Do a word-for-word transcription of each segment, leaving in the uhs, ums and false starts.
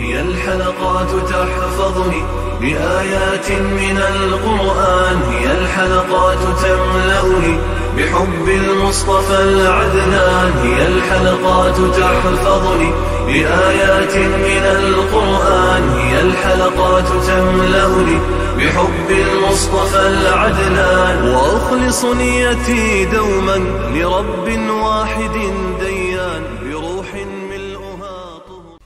هي الحلقات تحفظني بآيات من القرآن، هي الحلقات تملأني بحب المصطفى العدنان، هي الحلقات تحفظني بآيات من القرآن، هي الحلقات تملأني بحب المصطفى العدنان، وأخلص نيتي دوما لرب واحد ديان، بروح ملؤها طهر.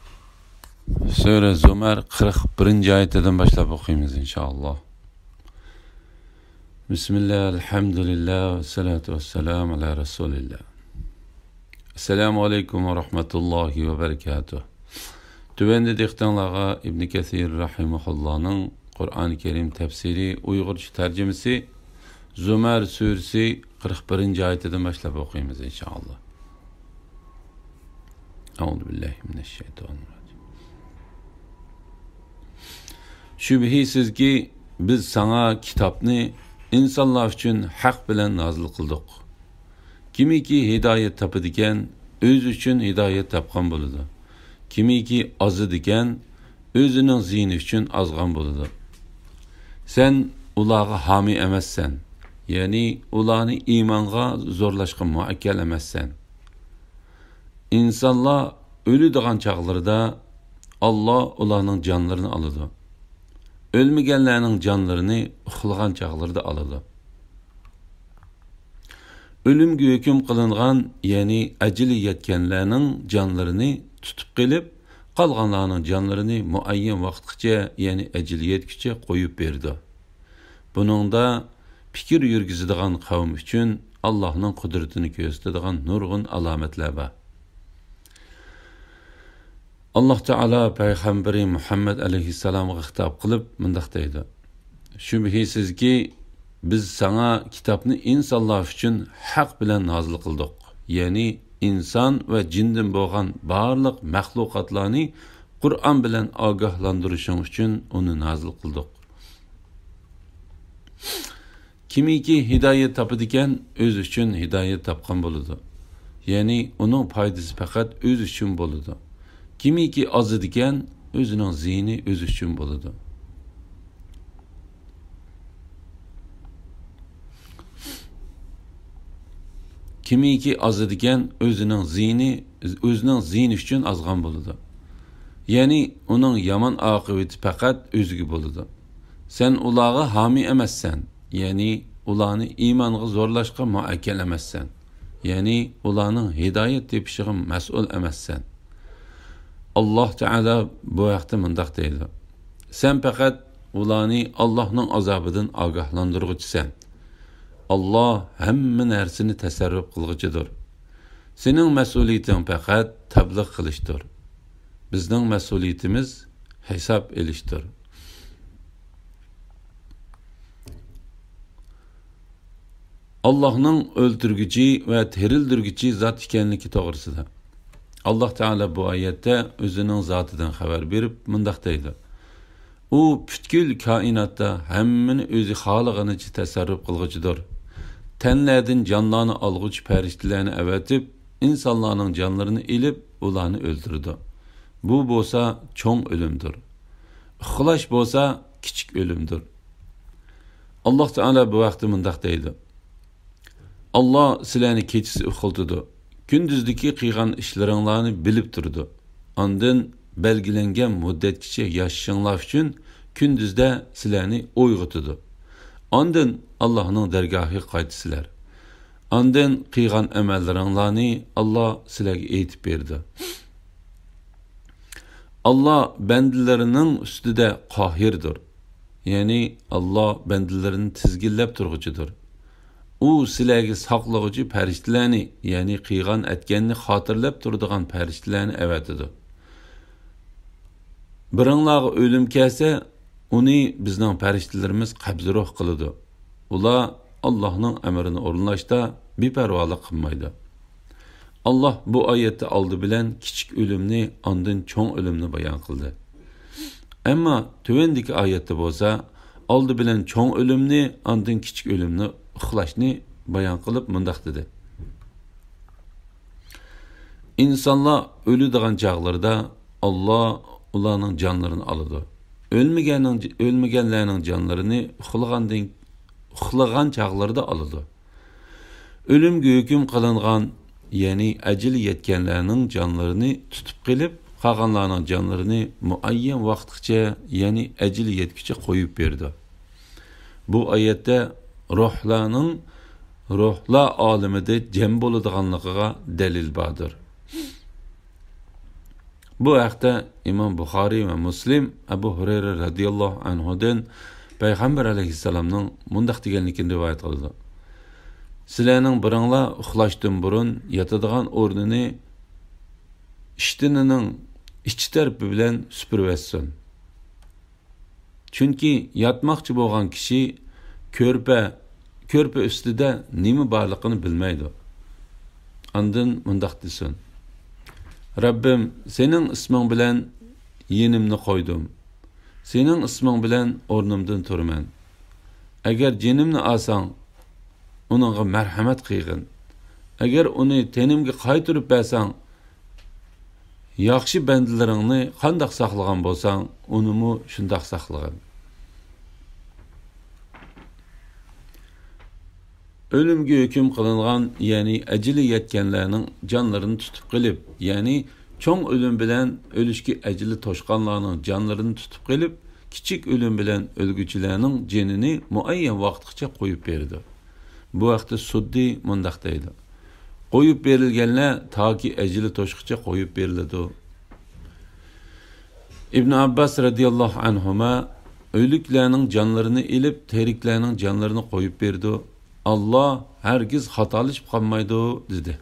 سۈرە زۇمەر قىرىق بىرىنچى ئايىتىدىن باشلاپ ئوقۇيمىز، ئىنشائاللا. بىسمىللا، ئەلھەمدۇلىللا، ۋەسسالاتۇ ۋەسسالامۇ ئالا رەسۇلىللا. ئەسسالامۇ ئەلەيكۇم ۋە رەھمەتۇللاھى ۋە بەرىكاتۇھ. تۆۋەندە دىققىتىڭلارغا ئىبنى كەسىر رەھىمەھۇللانىڭ قۇرئان كەرىم تەپسىرى ئۇيغۇرچە تەرجىمىسى، زۇمەر سۈرىسى قىرىق بىرىنچى ئايىتىدىن باشلاپ ئوقۇيمىز، ئىنشائاللا. أعوذ بالله من الشيطان الرجيم. شۈبھىسىزكى، بىز ساڭا كىتابنى ئىنسانلار ئۈچۈن ھەق بىلەن نازىل قىلدۇق. كىمكى ھىدايەت تاپىدىكەن، ئۆزى ئۈچۈن ھىدايەت تاپقان بولىدۇ. كىمكى ئازىدىكەن، ئۆزىنىڭ زىيىنى ئۈچۈن ئازغان بولىدۇ. سەن ئۇلارغا ھامىي ئەمەسسەن، يەنى ئۇلارنى ئىمانغا زورلاشقا مۇئەككەل ئەمەسسەن. ئىنسانلار ئۆلىدىغان چاغلىرىدا ئاللا ئۇلارنىڭ جانلىرىنى ئالىدۇ. ئۆلمىگەنلەرنىڭ جانلىرىنى ئۇخلىغان چاغلىرىدا ئالىدۇ. ئۆلۈمگە ھۆكۈم قىلىنغان، يەنى ئەجىلى يەتكەنلەرنىڭ جانلىرىنى تۇتۇپ قېلىپ، قالغانلارنىڭ جانلىرىنى مۇئەييەن ۋاقىتقىچە، يەنى ئەجىلى يەتكۈچە قويۇپ بېرىدۇ. بۇنىڭدا پىكىر يۈرگۈزىدىغان قەۋم ئۈچۈن ئاللاھنىڭ قۇدرىتىنى كۆرسىتىدىغان نۇرغۇن ئالامەتلەر بار. ئاللاھ تائالا پەيغەمبىرى مۇھەممەد ئەلەيھىسسالامغا خىتاب قىلىپ مۇنداق دەيدۇ: شۈبھىسىزكى، بىز ساڭا كىتابنى ئىنسانلار ئۈچۈن ھەق بىلەن نازىل قىلدۇق. يەنى ئىنسان ۋە جىندىن بولغان بارلىق مەخلۇقاتلارنى قۇرئان بىلەن ئاگاھلاندۇرۇشۇڭ ئۈچۈن ئۇنى نازىل قىلدۇق. كىمكى ھىدايەت تاپىدىكەن، ئۆزى ئۈچۈن ھىدايەت تاپقان بولىدۇ. يەنى ئۇنىڭ پايدىسى پەقەت ئۆزى ئۈچۈن بولىدۇ. كىمكى ئازىدىكەن، ئۆزىنىڭ زىيىنى ئۆزى ئۈچۈن بولىدۇ. كىمكى ئازىدىكەن، ئۆزىنىڭ زىيىنى، ئۆزىنىڭ زىيىنى ئۈچۈن ئازغان بولىدۇ. يەنى ئۇنىڭ يامان ئاقىۋىتى پەقەت ئۆزىگە بولىدۇ. سەن ئۇلارغا ھامىي ئەمەسسەن، يەنى ئۇلارنى ئىمانغا زورلاشقا مۇئەككەل ئەمەسسەن، يەنى ئۇلارنىڭ ھىدايەت تېپىشىغا مەسئۇل ئەمەسسەن. ئاللاھ تائالا بۇ ھەقتە مۇنداق دەيدۇ: سەن پەقەت ئۇلارنى ئاللاھنىڭ ئازابىدىن ئاگاھلاندۇرغۇچىسەن. ئاللاھ ھەممە نەرسىنى تەسەررۇپ قىلغۇچىدۇر. سېنىڭ مەسئۇلىيىتىڭ پەقەت تەبلىغ قىلىشتۇر. بىزنىڭ مەسئۇلىيىتىمىز ھېساب ئېلىشتۇر. ئاللاھنىڭ ئۆلتۈرگۈچى ۋە تىرىلدۈرگۈچى زات ئىكەنلىكى توغرىسىدا. ئاللاھ تائالا بۇ ئايەتتە ئۆزىنىڭ زاتىدىن خەۋەر بېرىپ مۇنداق دەيدۇ: ئۇ پۈتكۈل كائىناتتا ھەممىنى ئۆزى خالىغىنىچە تەسەررۇپ قىلغۇچىدۇر. تەنلەردىن جانلارنى ئالغۇچى پەرىشتىلەرنى ئەۋەتىپ، ئىنسانلارنىڭ جانلىرىنى ئېلىپ، ئۇلارنى ئۆلتۈرىدۇ. بۇ بولسا چوڭ ئۆلۈمدۇر. ئۇخلاش بولسا كىچىك ئۆلۈمدۇر. ئاللاھ تائالا بۇ ھەقتە مۇنداق دەيدۇ: ئاللاھ سىلەرنى كېچىسى ئۇخلىتىدۇ، كۈندۈزدىكى قىلغان ئىشلىرىڭلارنى بىلىپ تۇرىدۇ. ئاندىن بەلگىلەنگەن مۇددەتكىچە ياشىشىڭلار ئۈچۈن كۈندۈزدە سىلەرنى ئويغىتىدۇ. ئاندىن ئاللاھنىڭ دەرگاھىغا قايتىسىلەر. ئاندىن قىلغان ئەمەللىرىڭلارنى ئاللاھ سىلەرگە ئېيتىپ بېرىدۇ. ئاللاھ بەندىلىرىنىڭ ئۈستىدە قاھىردۇر. يەنى ئاللاھ بەندىلىرىنى تىزگىنلەپ تۇرغۇچىدۇر. ئۇ سىلەرگە ساقلىغۇچى پەرىشتىلەرنى، يەنى قىلغان ئەتكەننى خاتىرىلەپ تۇرىدىغان پەرىشتىلەرنى ئەۋەتىدۇ. بىرىڭلارغا ئۆلۈم كەلسە، ئۇنى بىزنىڭ پەرىشتىلىرىمىز قەبزى روھ قىلىدۇ. ئۇلار ئاللاھنىڭ ئەمرىنى ئورۇنلاشتا بىپەرۋالىق قىلمايدۇ. ئاللاھ بۇ ئايەتتە ئالدى بىلەن كىچىك ئۆلۈمنى، ئاندىن چوڭ ئۆلۈمنى بايان قىلدى. ئەمما تۆۋەندىكى ئايەتتە بولسا، ئالدى بىلەن چوڭ ئۆلۈمنى، ئاندىن كىچىك ئۆلۈمنى، ئۇخلاشنى بايان قىلىپ مۇنداق دېدى: ئىنسانلار ئۆلىدىغان چاغلىرىدا ئاللاھ ئۇلارنىڭ جانلىرىنى ئالىدۇ. ئۆلمىگەننىڭ، ئۆلمىگەنلەرنىڭ جانلىرىنى ئۇخلىغاندىن، ئۇخلىغان چاغلىرىدا ئالىدۇ. ئۆلۈمگە ھۆكۈم قىلىنغان، يەنى ئەجىلى يەتكەنلەرنىڭ جانلىرىنى تۇتۇپ قېلىپ، قالغانلارنىڭ جانلىرىنى مۇئەييەن ۋاقىتقىچە، يەنى ئەجىلى يەتكۈچە قويۇپ بېرىدۇ. بۇ ئايەتتە روھلارنىڭ روھلار ئالىمىدە جەم بولىدىغانلىقىغا دەلىل باردۇر. بۇ ھەقتە ئىمام بۇخارىي ۋە مۇسلىم ئەبۇ ھۇرەيرە رەزىياللاھۇ ئەنھۇدىن پەيغەمبەر ئەلەيھىسسالامنىڭ مۇنداق دېگەنلىكىنى رىۋايەت قىلىدۇ: سىلەرنىڭ بىرىڭلار ئۇخلاشتىن بۇرۇن ياتىدىغان ئورنىنى ئىشتىنىنىڭ ئىچى تەرىپى بىلەن سۈپۈرۈۋەتسۇن. چۈنكى ياتماقچى بولغان كىشى كۆرپە، كۆرپە ئۈستىدە نېمە بارلىقىنى بىلمەيدۇ. ئاندىن مۇنداق دېسۇن: رەببىم، سېنىڭ ئىسمىڭ بىلەن يېنىمنى قويدۇم. سېنىڭ ئىسمىڭ بىلەن ئورنۇمدىن تۇرىمەن. ئەگەر جېنىمنى ئالساڭ، ئۇنىڭغا مەرھەمەت قىلغىن. ئەگەر ئۇنى تېنىمگە قايتۇرۇپ بەرسەڭ، ياخشى بەندىلىرىڭنى قانداق ساقلىغان بولساڭ، ئۇنىمۇ شۇنداق ساقلىغىن. ئۆلۈمگە ھۆكۈم قىلىنغان، يەنى ئەجىلى يەتكەنلەرنىڭ جانلىرىنى تۇتۇپ قېلىپ، يەنى چوڭ ئۆلۈم بىلەن ئۆلۈشكە ئەجىلى توشقانلارنىڭ جانلىرىنى تۇتۇپ قېلىپ، كىچىك ئۆلۈم بىلەن ئۆلگۈچىلەرنىڭ جېنىنى مۇئەييەن ۋاقىتقىچە قويۇپ بېرىدۇ. بۇ ھەقتە سۇددى مۇنداق دەيدۇ: قويۇپ بېرىلگەنلەر تاكى ئەجىلى توشقىچە قويۇپ بېرىلىدۇ. ئىبن ئابباس رەزىياللاھۇ ئەنھۇما ئۆلۈكلەرنىڭ جانلىرىنى ئېلىپ، تىرىكلەرنىڭ جانلىرىنى قويۇپ بېرىدۇ. ئاللا ھەرگىز خاتالىشىپ قالمايدۇ، دېدى.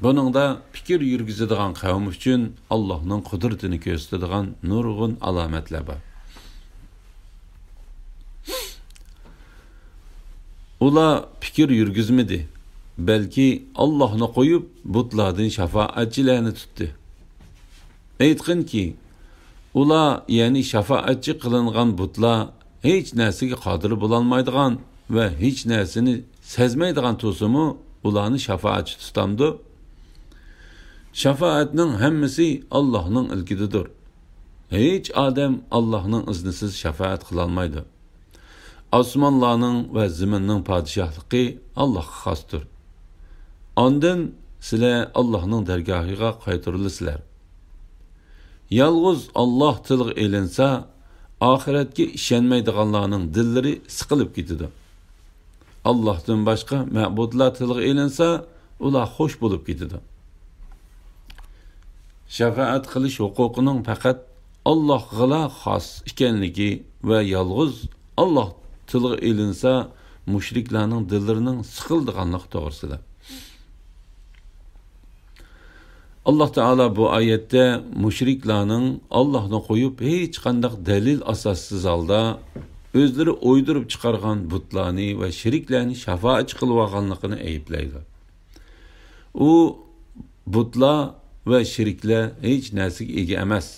بۇنىڭدا پىكىر يۈرگۈزىدىغان قەۋم ئۈچۈن ئاللاھنىڭ قۇدرىتىنى كۆرسىتىدىغان نۇرغۇن ئالامەتلەر بار. ئۇلار پىكىر يۈرگۈزمىدى، بەلكى ئاللاھنى قويۇپ، بۇتلاردىن شاپائەتچىلەرنى تۇتتى. ئېيتقىنكى، ئۇلار، يەنى شاپائەتچى قىلىنغان بۇتلار ھېچ نەرسىگە قادىر بولالمايدىغان ۋە ھېچ نەرسىنى سەزمەيدىغان تۇرسىمۇ، ئۇلارنى شاپائەتچى تۇتامدۇ؟ شاپائەتنىڭ ھەممىسى ئاللاھنىڭ ئىلكىدىدۇر. ھېچ ئادەم ئاللاھنىڭ ئىزنىسىز شاپائەت قىلالمايدۇ. ئاسمانلارنىڭ ۋە زېمىننىڭ پادىشاھلىقى ئاللاھقا خاستۇر. ئاندىن سىلەر ئاللاھنىڭ دەرگاھىغا قايتۇرۇلىسىلەر. يالغۇز ئاللاھ تىلغا ئېلىنسا، ئاخىرەتكە ئىشەنمەيدىغانلارنىڭ دىللىرى سىقىلىپ كېتىدۇ. ئاللاھتىن باشقا مەبۇدلار تىلغا ئېلىنسا، ئۇلار خوش بولۇپ كېتىدۇ. شاپائەت قىلىش ھوقۇقىنىڭ پەقەت ئاللاھقىلا خاس ئىكەنلىكى ۋە يالغۇز ئاللاھ تىلغا ئېلىنسا، مۇشرىكلارنىڭ دىللىرىنىڭ سىقىلىدىغانلىقى توغرىسىدا. ئاللاھ تائالا بۇ ئايەتتە مۇشرىكلارنىڭ ئاللاھنى قويۇپ، ھېچقانداق دەلىل ئاساسسىز ھالدا ئۆزلىرى ئويدۇرۇپ چىقارغان بۇتلارنى ۋە شېرىكلەرنى شاپائەتچى قىلىۋالغانلىقىنى ئەيىبلەيدۇ. ئۇ بۇتلار ۋە شېرىكلەر ھېچ نەرسىگە ئىگە ئەمەس.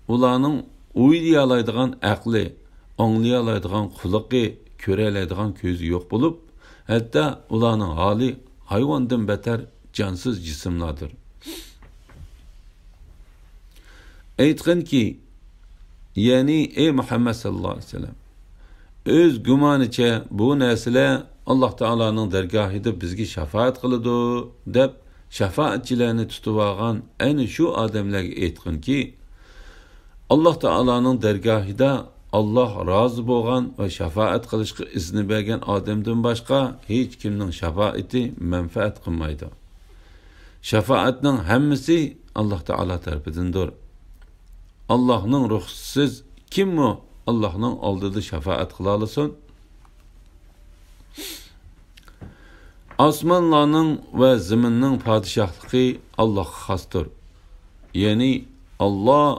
ئۇلارنىڭ ئويلىيالايدىغان ئەقلى، ئاڭلىيالايدىغان قۇلىقى، كۆرەلەيدىغان كۆزى يوق بولۇپ، ھەتتا ئۇلارنىڭ ھالى ھايۋاندىن بەتەر جانسىز جىسىملاردۇر. ئېيتقىنكى، يەنى ئەي مۇھەممەد ساللاللاھۇ ئەلەيھى ۋەسەللەم، ئۆز گۇمانىچە بۇ نەرسىلەر ئاللاھ تائالانىڭ دەرگاھىدا بىزگە شاپائەت قىلىدۇ، دەپ شاپائەتچىلەرنى تۇتۇۋالغان ئەنە شۇ ئادەملەرگە ئېيتقىنكى، ئاللاھ تائالانىڭ دەرگاھىدا ئاللاھ رازى بولغان ۋە شاپائەت قىلىشقا ئىزنى بەرگەن ئادەمدىن باشقا ھېچ كىمنىڭ شاپائىتى مەنپەئەت قىلمايدۇ. شاپائەتنىڭ ھەممىسى ئاللاھ تائالا تەرىپىدىندۇر. ئاللاھنىڭ رۇخسىتىسىز كىممۇ ئاللاھنىڭ ئالدىدا شاپائەت قىلالىسۇن؟ ئاسمانلارنىڭ ۋە زېمىننىڭ پادىشاھلىقى ئاللاھقا خاستۇر. يەنى ئاللاھ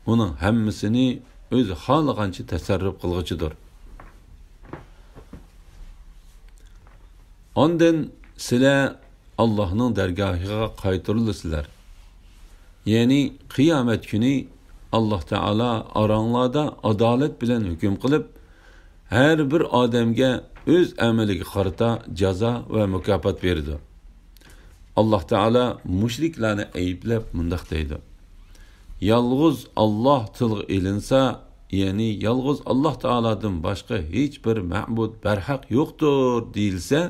ئۇنىڭ ھەممىسىنى ئۆزى خالىغانچە تەسەررۇپ قىلغۇچىدۇر. ئاندىن سىلەر ئاللاھنىڭ دەرگاھىغا قايتۇرۇلىسىلەر. يەنى قىيامەت كۈنى ئاللاھ تائالا ئاراڭلاردا ئادالەت بىلەن ھۆكۈم قىلىپ، ھەر بىر ئادەمگە ئۆز ئەمىلىگە قارىتا جازا ۋە مۇكاپات بېرىدۇ. ئاللاھ تائالا مۇشرىكلارنى ئەيىبلەپ مۇنداق دەيدۇ: يالغۇز ئاللاھ تىلغا ئېلىنسا، يەنى يالغۇز ئاللاھ تائالادىن باشقا ھېچ بىر مەبۇد بەرھەق يوقتۇر دېيىلسە،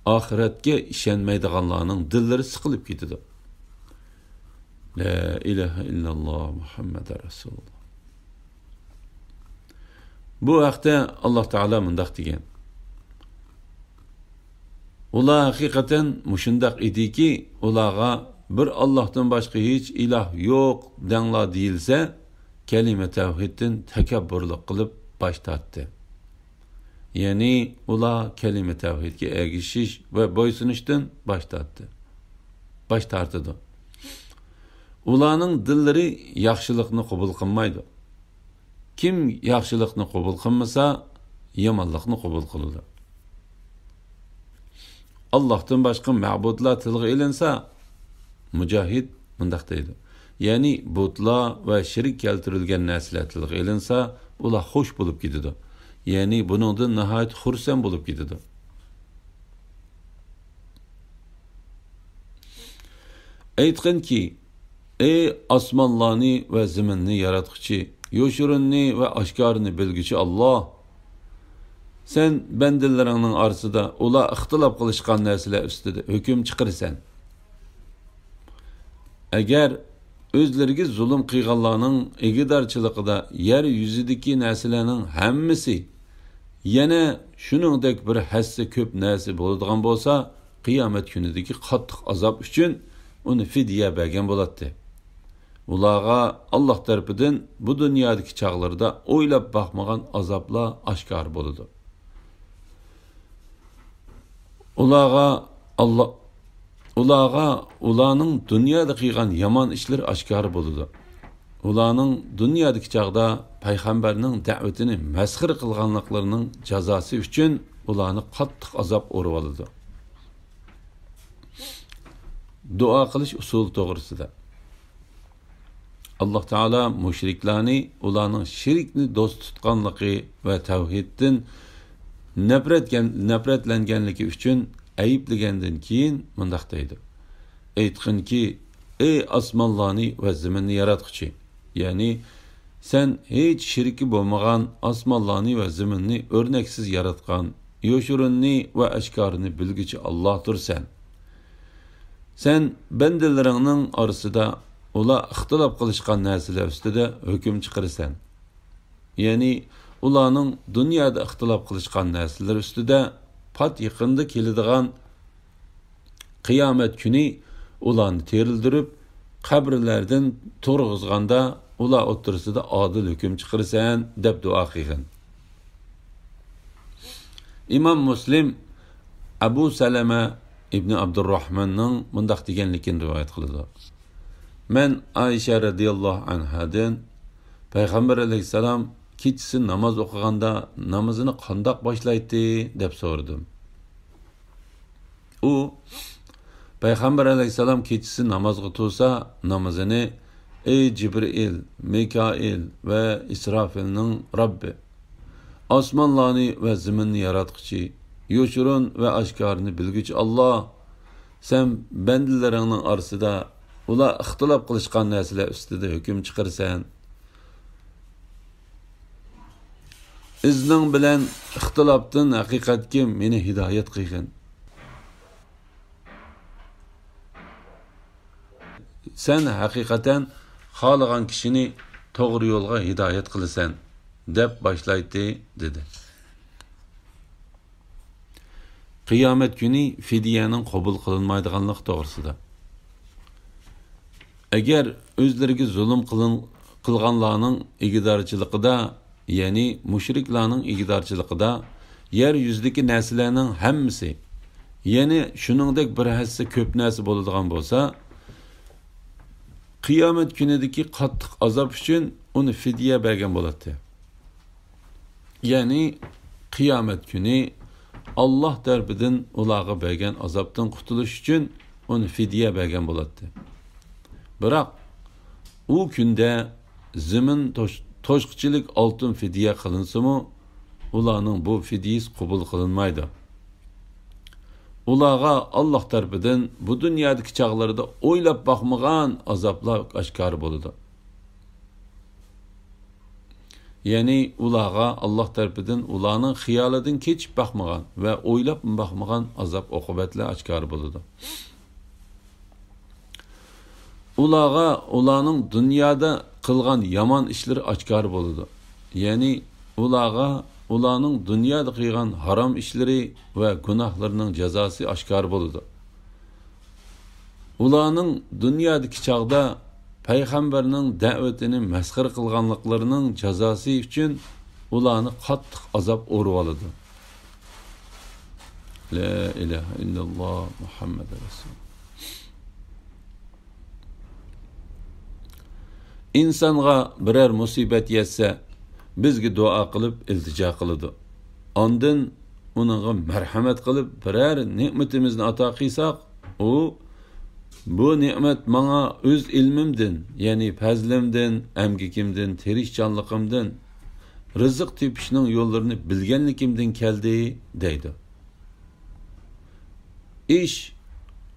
ئاخىرەتكە ئىشەنمەيدىغانلارنىڭ دىللىرى سىقىلىپ كېتىدۇ. لا ئىلاھە ئىللاللاھ مۇھەممەدۇر رەسۇلۇللاھ. بۇ ھەقتە ئاللاھ تائالا مۇنداق دېگەن: ئۇلار ھەقىقەتەن مۇشۇنداق ئىدىكى، ئۇلارغا بىر ئاللاھتىن باشقا ھېچ ئىلاھ يوق دەڭلار دېيىلسە، كەلىمە تەۋھىدتىن تەكەببۇرلۇق قىلىپ باش تارتتى. يەنى ئۇلار كەلىمە تەۋھىدكە ئەگىشىش ۋە بويسۇنۇشتىن باش تارتتى. باش تارتىدۇ. ئۇلارنىڭ دىللىرى ياخشىلىقنى قوبۇل قىلمايدۇ. كىم ياخشىلىقنى قوبۇل قىلمىسا، يامانلىقنى قوبۇل قىلىدۇ. ئاللاھتىن باشقا مەبۇدلار تىلغا ئېلىنسا، مۇجاھىد مۇنداق دەيدۇ: يەنى بۇتلار ۋە شېرىك كەلتۈرۈلگەن نەرسىلەر تىلغا ئېلىنسا، ئۇلار خوش بولۇپ كېتىدۇ. يەنى بۇنىڭدىن ناھايىتى خۇرسەن بولۇپ كېتىدۇ. ئېيتقىنكى، ئەي ئاسمانلارنى ۋە زېمىننى ياراتقۇچى، يوشۇرۇننى ۋە ئاشكارىنى بىلگۈچى ئاللاھ! سەن بەندىلىرىڭنىڭ ئارىسىدا ئۇلار ئىختىلاپ قىلىشقان نەرسىلەر ئۈستىدە ھۆكۈم چىقىرىسەن. ئەگەر ئۆزلىرىگە زۇلۇم قىلغانلارنىڭ ئىگىدارچىلىقىدا يەر يۈزىدىكى نەرسىلەرنىڭ ھەممىسى، يەنە شۇنىڭدەك بىر ھەسسە كۆپ نەرسە بولىدىغان بولسا، قىيامەت كۈنىدىكى قاتتىق ئازاب ئۈچۈن ئۇنى فىدىيە بەرگەن بولاتتى. ئۇلارغا ئاللاھ تەرىپىدىن بۇ دۇنيادىكى چاغلىرىدا ئويلاپ باقمىغان ئازابلار ئاشكارا بولىدۇ. ئۇلارغا ئاللا، ئۇلارغا ئۇلارنىڭ دۇنيادا قىلغان يامان ئىشلىرى ئاشكارا بولىدۇ. ئۇلارنىڭ دۇنيادىكى چاغدا پەيغەمبەرنىڭ دەۋىتىنى مەسخىرە قىلغانلىقلىرىنىڭ جازاسى ئۈچۈن ئۇلارنى قاتتىق ئازاب ئۇرۇۋالىدۇ. دۇئا قىلىش ئۇسۇلى توغرىسىدا. ئاللاھ تائالا مۇشرىكلارنى ئۇلارنىڭ شېرىكنى دوست تۇتقانلىقى ۋە تەۋھىدتىن نەپرەتكەن-، نەپرەتلەنگەنلىكى ئۈچۈن ئەيىبلىگەندىن كېيىن مۇنداق دەيدۇ: ئېيتقىنكى، ئەي ئاسمانلارنى ۋە زېمىننى ياراتقۇچى، يەنى سەن ھېچ شېرىكى بولمىغان ئاسمانلارنى ۋە زېمىننى ئۆرنەكسىز ياراتقان، يوشۇرۇننى ۋە ئاشكارىنى بىلگۈچى ئاللاھتۇرسەن. سەن بەندىلىرىڭنىڭ ئارىسىدا ئۇلار ئىختىلاپ قىلىشقان نەرسىلەر ئۈستىدە ھۆكۈم چىقىرىسەن. يەنى ئۇلارنىڭ دۇنيادا ئىختىلاپ قىلىشقان نەرسىلىرى ئۈستىدە پات يېقىندا كېلىدىغان قىيامەت كۈنى ئۇلارنى تىرىلدۈرۈپ، قەبرىلەردىن تۇرغۇزغاندا، ئۇلار ئوتتۇرىسىدا ئادىل ھۆكۈم چىقىرىسەن، دەپ دۇئا قىلغىن. ئىمام مۇسلىم ئەبۇ سەلەمە ئىبنى ئابدۇرراھماننىڭ مۇنداق دېگەنلىكىنى رىۋايەت قىلىدۇ: مەن ئائىشە رەزىياللاھۇ ئەنھادىن پەيغەمبەر ئەلەيھىسسالام كېچىسى ناماز ئوقۇغاندا نامىزىنى قانداق باشلايتتى، دەپ سورىدىم. ئۇ، پەيغەمبەر ئەلەيھىسسالام كېچىسى نامازغا تۇرسا، نامىزىنى، ئەي جىبرىئىل، مىكائىل ۋە ئىسرافىلنىڭ رەببى، ئاسمانلارنى ۋە زېمىننى ياراتقۇچى، يوشۇرۇن ۋە ئاشكارىنى بىلگۈچى ئاللاھ، سەن بەندىلىرىڭنىڭ ئارىسىدا ئۇلار ئىختىلاپ قىلىشقان نەرسىلەر ئۈستىدە ھۆكۈم چىقىرىسەن. ئىزنىڭ بىلەن ئىختىلاپتىن ھەقىقەتكە مېنى ھىدايەت قىلغىن. سەن ھەقىقەتەن خالىغان كىشىنى توغرا يولغا ھىدايەت قىلىسەن، دەپ باشلايتتى، دېدى. قىيامەت كۈنى فىدىيەنىڭ قوبۇل قىلىنمايدىغانلىقى توغرىسىدا. ئەگەر ئۆزلىرىگە زۇلۇم قىلىن-، قىلغانلارنىڭ ئىگىدارچىلىقىدا، يەنى مۇشرىكلارنىڭ ئىگىدارچىلىقىدا يەر يۈزىدىكى نەرسىلەرنىڭ ھەممىسى، يەنى شۇنىڭدەك بىر ھەسسە كۆپ نەرسە بولىدىغان بولسا، قىيامەت كۈنىدىكى قاتتىق ئازاب ئۈچۈن ئۇنى فىدىيە بەرگەن بولاتتى. يەنى قىيامەت كۈنى ئاللاھ تەرىپىدىن ئۇلارغا بەرگەن ئازابتىن قۇتۇلۇش ئۈچۈن ئۇنى فىدىيە بەرگەن بولاتتى. بىراق ئۇ كۈندە زېمىن توش-، توشقۇچىلىك ئالتۇن فىدىيە قىلىنسىمۇ، ئۇلارنىڭ بۇ فىدىيىسى قوبۇل قىلىنمايدۇ. ئۇلارغا ئاللاھ تەرىپىدىن بۇ دۇنيادىكى چاغلىرىدا ئويلاپ باقمىغان ئازابلار ئاشكارا بولىدۇ. يەنى ئۇلارغا ئاللاھ تەرىپىدىن ئۇلارنىڭ خىيالىدىن كېچىپ باقمىغان ۋە ئويلاپمۇ باقمىغان ئازاب-ئوقۇبەتلەر ئاشكارا بولىدۇ. ئۇلارغا ئۇلارنىڭ دۇنيادا قىلغان يامان ئىشلىرى ئاشكارا بولىدۇ. يەنى ئۇلارغا ئۇلارنىڭ دۇنيادا قىلغان ھارام ئىشلىرى ۋە گۇناھلىرىنىڭ جازاسى ئاشكارا بولىدۇ. ئۇلارنىڭ دۇنيادىكى چاغدا پەيغەمبەرنىڭ دەۋىتىنى مەسخىرە قىلغانلىقلىرىنىڭ جازاسى ئۈچۈن ئۇلارنى قاتتىق ئازاب ئۇرۇۋالىدۇ. لا ئىلاھە ئىللاللاھ مۇھەممەد رەسۇل. ئىنسانغا بىرەر مۇسىبەت يەتسە، بىزگە دۇئا قىلىپ ئىلتىجا قىلىدۇ. ئاندىن ئۇنىڭغا مەرھەمەت قىلىپ، بىرەر نېمىتىمىزنى ئاتا قىلساق، ئۇ، «بۇ نېمەت ماڭا ئۆز ئىلمىمدىن، يەنى پەزلىمدىن، ئەمگىكىمدىن، تىرىشچانلىقىمدىن، رىزىق تېپىشنىڭ يوللىرىنى بىلگەنلىكىمدىن كەلدى» دەيدۇ. ئىش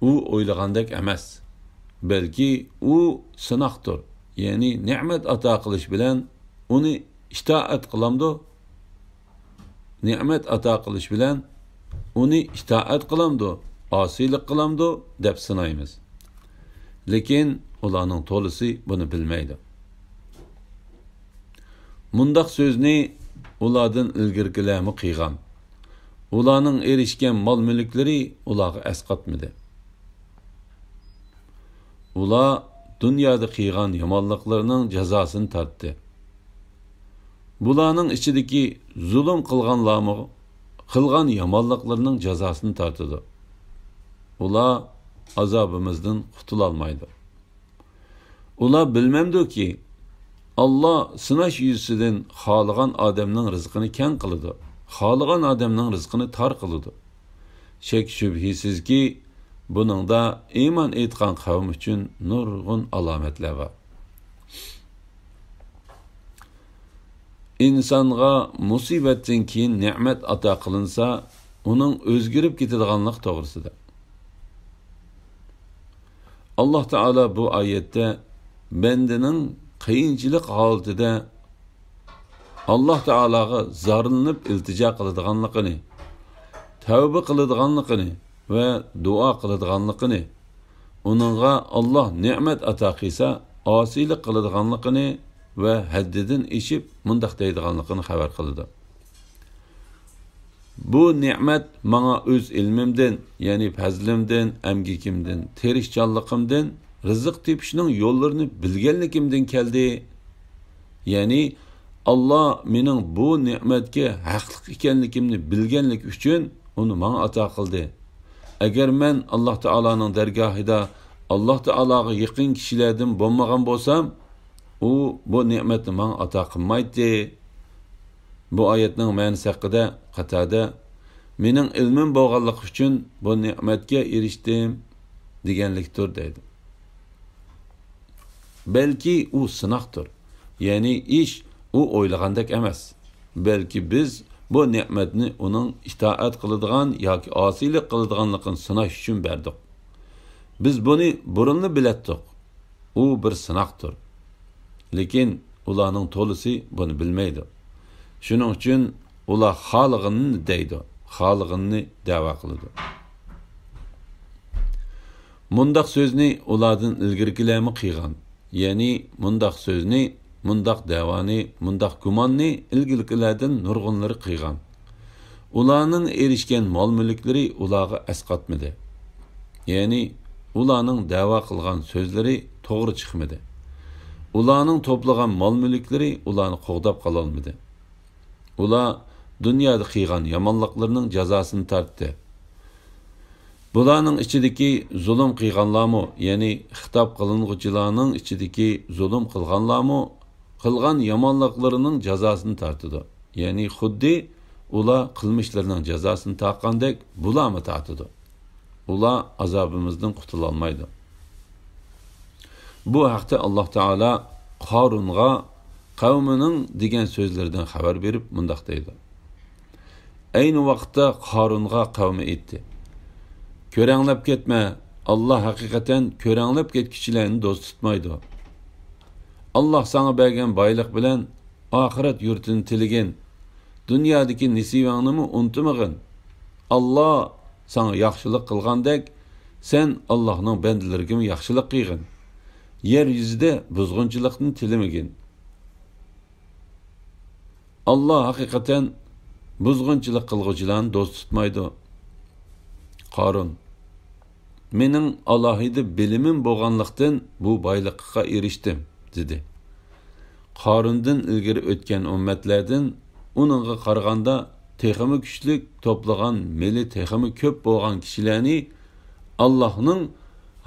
ئۇ ئويلىغاندەك ئەمەس، بەلكى ئۇ سىناقتۇر. يەنى نېمەت ئاتا قىلىش بىلەن ئۇنى ئىتائەت قىلامدۇ؟ نېمەت ئاتا قىلىش بىلەن ئۇنى ئىتائەت قىلامدۇ، ئاسىيلىق قىلامدۇ دەپ سىنايمىز. لېكىن ئۇلارنىڭ تولىسى بۇنى بىلمەيدۇ. مۇنداق سۆزنى ئۇلاردىن ئىلگىرىكىلەرمۇ قىلغان. ئۇلارنىڭ ئېرىشكەن مال-مۈلۈكلىرى ئۇلارغا ئەسقاتمىدى. ئۇلار دۇنيادا قىلغان يامانلىقلىرىنىڭ جازاسىنى تارتتى. بۇلارنىڭ ئىچىدىكى زۇلۇم قىلغانلارمۇ قىلغان يامانلىقلىرىنىڭ جازاسىنى تارتىدۇ. ئۇلار ئازابىمىزدىن قۇتۇلالمايدۇ. ئۇلار بىلمەمدۇكى، ئاللا سىناش يۈزىسىدىن خالىغان ئادەمنىڭ رىزقىنى كەڭ قىلىدۇ، خالىغان ئادەمنىڭ رىزقىنى تار قىلىدۇ. شەك-شۈبھىسىزكى، بۇنىڭدا ئىمان ئېيتقان قەۋم ئۈچۈن نۇرغۇن ئالامەتلەر بار. ئىنسانغا مۇسىبەتتىن كېيىن نېمەت ئاتا قىلىنسا، ئۇنىڭ ئۆزگىرىپ كېتىدىغانلىقى توغرىسىدا. ئاللا تائالا بۇ ئايەتتە بەندىنىڭ قىيىنچىلىق ھالىتىدە ئاللا تائالاغا زارلىنىپ ئىلتىجا قىلىدىغانلىقىنى، تەۋبە قىلىدىغانلىقىنى ۋە دۇئا قىلىدىغانلىقىنى، ئۇنىڭغا ئاللا نېمەت ئاتا قىلسا، ئاسىيلىق قىلىدىغانلىقىنى ۋە ھەددىدىن ئېشىپ مۇنداق دەيدىغانلىقىنى خەۋەر قىلىدۇ. بۇ نېمەت ماڭا ئۆز ئىلمىمدىن، يەنى پەزلىمدىن، ئەمگىكىمدىن، تىرىشچانلىقىمدىن، رىزىق تېپىشنىڭ يوللىرىنى بىلگەنلىكىمدىن كەلدى. يەنى ئاللا مېنىڭ بۇ نېمەتكە ھەقلىق ئىكەنلىكىمنى بىلگەنلىكى ئۈچۈن ئۇنى ماڭا ئاتا قىلدى. ئەگەر مەن ئاللا تائالانىڭ دەرگاھىدا ئاللا تائالاغا يېقىن كىشىلەردىن بولمىغان بولسام، ئۇ بۇ نېمەتنى ماڭا ئاتا قىلمايتتى. بۇ ئايەتنىڭ مەنىسى ھەققىدە قاتادە، «مېنىڭ ئىلمىم بولغانلىقى ئۈچۈن بۇ نېمەتكە ئېرىشتىم» دېگەنلىكتۇر دەيدۇ. بەلكى ئۇ سىناقتۇر. يەنى ئىش ئۇ ئويلىغاندەك ئەمەس. بەلكى بىز بۇ نېمەتنى ئۇنىڭ ئىتائەت قىلىدىغان ياكى ئاسىيلىق قىلىدىغانلىقىنى سىناش ئۈچۈن بەردۇق. بىز بۇنى بۇرۇنلا بىلەتتۇق. ئۇ بىر سىناقتۇر. لېكىن ئۇلارنىڭ تولىسى بۇنى بىلمەيدۇ. شۇنىڭ ئۈچۈن ئۇلار خالىغىنىنى دەيدۇ، خالىغىنىنى دەۋا قىلىدۇ. مۇنداق سۆزنى ئۇلاردىن ئىلگىرىكىلەرمۇ قىلغان. يەنى مۇنداق سۆزنى، مۇنداق دەۋانى، مۇنداق گۇماننى ئىلگىرىكىلەردىن نۇرغۇنلىرى قىلغان. ئۇلارنىڭ ئېرىشكەن مال-مۈلۈكلىرى ئۇلارغا ئەسقاتمىدى. يەنى ئۇلارنىڭ دەۋا قىلغان سۆزلىرى توغرا چىقمىدى. ئۇلارنىڭ توپلىغان مال-مۈلۈكلىرى ئۇلارنى قوغداپ قالالمىدى. ئۇلار دۇنيادا قىلغان يامانلىقلىرىنىڭ جازاسىنى تارتتى. بۇلارنىڭ ئىچىدىكى زۇلۇم قىلغانلارمۇ، يەنى خىتاب قىلىنغۇچىلارنىڭ ئىچىدىكى زۇلۇم قىلغانلارمۇ قىلغان يامانلىقلىرىنىڭ جازاسىنى تارتىدۇ. يەنى خۇددى ئۇلار قىلمىشلىرىنىڭ جازاسىنى تارتقاندەك بۇلارمۇ تارتىدۇ. ئۇلار ئازابىمىزدىن قۇتۇلالمايدۇ. بۇ ھەقتە ئاللا تائالا قارۇنغا قەۋمىنىڭ دېگەن سۆزلىرىدىن خەۋەر بېرىپ مۇنداق دەيدۇ. ئەينى ۋاقىتتا قارۇنغا قەۋمى ئېيتتى: «كۆرەڭلەپ كەتمە، ئاللا ھەقىقەتەن كۆرەڭلەپ كەتكۈچىلەرنى دوست تۇتمايدۇ. ئاللا ساڭا بەرگەن بايلىق بىلەن ئاخىرەت يۇرتىنى تىلىگىن. دۇنيادىكى نېسىۋەڭنىمۇ ئۇنتۇمىغىن. ئاللا ساڭا ياخشىلىق قىلغاندەك، سەن ئاللانىڭ بەندىلىرىگىمۇ ياخشىلىق قىلغىن. يەر يۈزىدە بۇزغۇنچىلىقنى تىلىمىگىن. ئاللا ھەقىقەتەن بۇزغۇنچىلىق قىلغۇچىلارنى دوست تۇتمايدۇ. قارۇن، مېنىڭ ئالاھىدە بىلىمىم بولغانلىقتىن بۇ بايلىققا ئېرىشتىم، دېدى. قارۇندىن ئىلگىرى ئۆتكەن ئۈممەتلەردىن ئۇنىڭغا قارىغاندا تېخىمۇ كۈچلۈك، توپلىغان مېلى تېخىمۇ كۆپ بولغان كىشىلەرنى ئاللاھنىڭ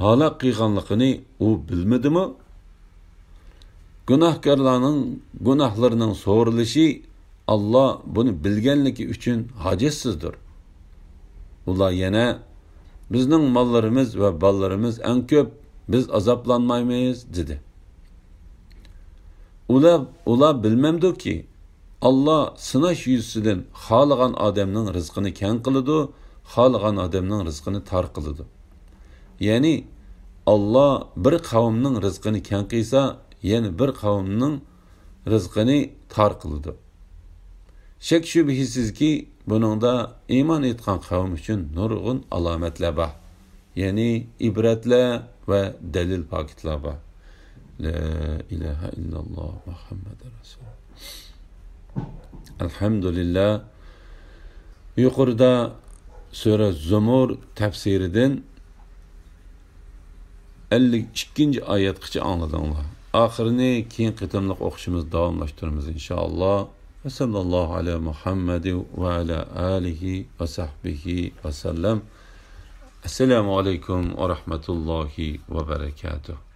ھالاك قىلغانلىقىنى ئۇ بىلمىدىمۇ؟ گۇناھكارلارنىڭ گۇناھلىرىنىڭ سورىلىشى ئاللا بۇنى بىلگەنلىكى ئۈچۈن ھاجەتسىزدۇر. ئۇلار يەنە، بىزنىڭ ماللىرىمىز ۋە بالىلىرىمىز ئەڭ كۆپ، بىز ئازابلانمايمىز، دېدى. ئۇلار، ئۇلار بىلمەمدۇكى، ئاللا سىناش يۈزىسىدىن خالىغان ئادەمنىڭ رىزقىنى كەڭ قىلىدۇ، خالىغان ئادەمنىڭ رىزقىنى تار قىلىدۇ. يەنى ئاللا بىر قەۋمنىڭ رىزقىنى كەڭ قىلسا، يەنە بىر قەۋمنىڭ رىزقىنى تار قىلىدۇ. شەك-شۈبھىسىزكى، بۇنىڭدا ئىمان ئېيتقان قەۋم ئۈچۈن نۇرغۇن ئالامەتلەر بار. يەنى ئىبرەتلەر ۋە دەلىل پاكىتلار بار. لا ئىلاھە ئىللاللا مۇھەممەد رەسۇل. ئەلھەمدۇلىللا. يۇقىرىدا سۈرە زۇمۇر تەپسىرىدىن ئەللىك ئىككىنچى ئايەتقىچە ئاڭلىدىڭلار. ئاخىرىنى كېيىنكى قېتىملىق ئوقۇشىمىزدا داۋاملاشتۇرىمىز، ئىنشائاللا. ۋە سەللاللاھۇ ئەلە مۇھەممەدى ۋە ئەلە ئالىھى ۋە سەھبىھى ۋە سەللەم. ئەسسالامۇ ئەلەيكۇم ۋە رەھمەتۇللاھى ۋە بەرەكاتۇھ.